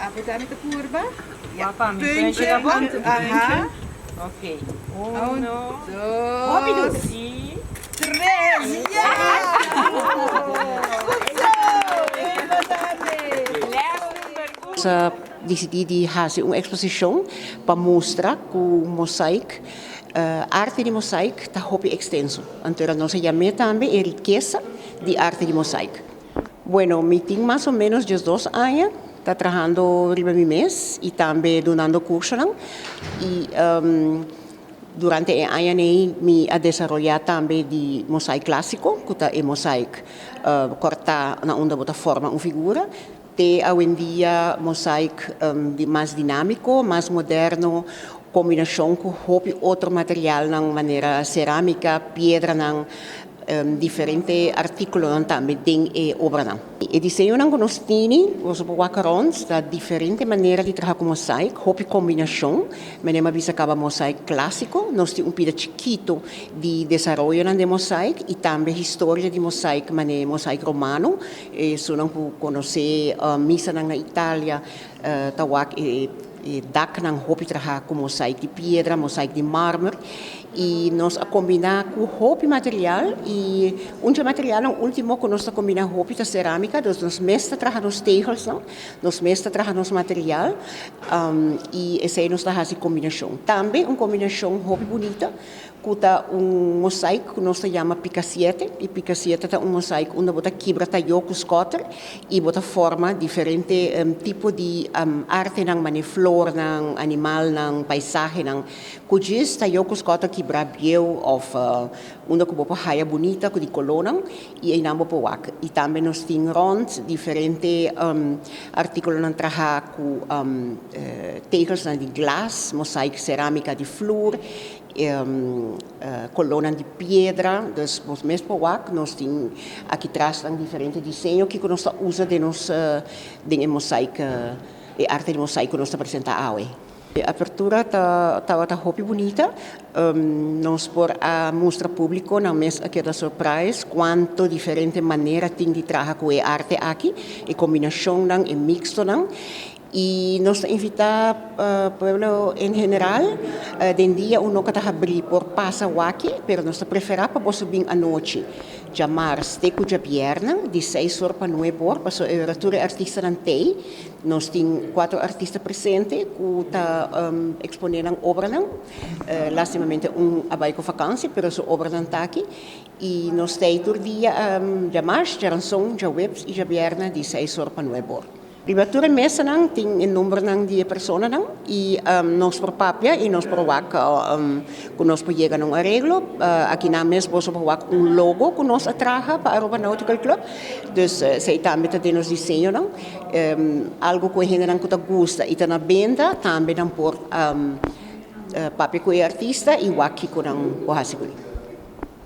Abo tambe ta purba. Wak pa mi. Puntje Puntje ta bon? Aha. Ok. Un, Uno, dos, i tres. Ya! Goed zo! Eva tambe. Les number uno. Nos a disidí di hasi un eksposishon pa mustra ku mosaik, arte di mosaik ta hopi ekstenso. Anto nos a yam'é tambe e rikesa di arte di mosaik. Bueno, mi tin mas o menos 12 aña ta trahando riba mi mes y tambe dunando cursonan y durante e añanan ey mi a desaroya tambe di mosaik clasico, cu ta e mosaik corta na unda bo ta forma un figura, te awendia mosaik di mas dinamico, mas moderno, combinacion cu hopi otro materialnan manera ceramica, piedranan, diferente articulonan tambe den e obranan. E diseñonan cu nos tini, boso por wak rond, ta diferente manera di traha cu mosaik, hopi combinacion. Manera mi a bisa caba mosaik clasico, nos tin un pida chikito di desaroyonan den mosaik y tambe historia di mosaik manera mosaik romano. Esunnan cu conoce misanan na Italia ta wak e daknan hopi traha cu mosaik di piedra, mosaik di marmer. Y nos a combina cu hopi material y un dje materialnan ultimo cu nos ta combina hopi ta ceramica, dus nos mes ta traha nos tegelsnan, nos mes ta traha nos material y esey nos ta haci combinacion. Tambe un combinacion hopi bunita cu ta un mosaik cu nos ta yama picasiete y picasiete ta un mosaik unda bo ta kibra tayo cu scotter y bo ta forma diferente tipo di artenan mane flornan, animalnan, paisahenan cu djis tayo cu scotter kibra bieu of unda cu bo por haya bunita cu di colornan y eynan bo por wak. Y tambe nos tin rond diferente articulonan traha cu tegelsnan di glas, mosaik ceramica di flur, Colónan di piedra, dus bos mes por wak, nos tin aki tras nan diferente diseño kiko nos ta usa den nos den e mosaik e arte di mosaik ku nos ta presenta awe. E apertura ta tabata hopi bunita, nos por a mustra públiko, nan mes a keda surprise kuanto diferente manera tin di traha ku e arte aki, e kombinashonnan, e mixtonan. Y nos ta invita pueblo en general, den dia uno ka ta habri por pasa waki, pero nos ta prefera pa boso bin anochi, djamars te cu djabièrnè, di seis or pa nuebe or, pasobra e ora tur e artistanan t'ey. Nos tin cuatro artista presente cu ta expone nan obranan. Lastimamente un a bay cu vakantie, pero su obranan ta aki. Y nos t'ey tur dia, djamars, djaranson, djaweps y djabièrnè di seis or pa nuebe or. Riba tur e mesanan tin e numbernan di e personanan y nos por papia y nos por wak cu nos por yega na un areglo. Aki nan mes boso por wak un logo cu nos a traha pa Aruba Nautical Club. Dus esey tambe ta den nos diseñonan. Algo cu e hendenan cu ta gusta y ta na benta tambe nan por papia cu e artista y wak kico nan por haci cu ne.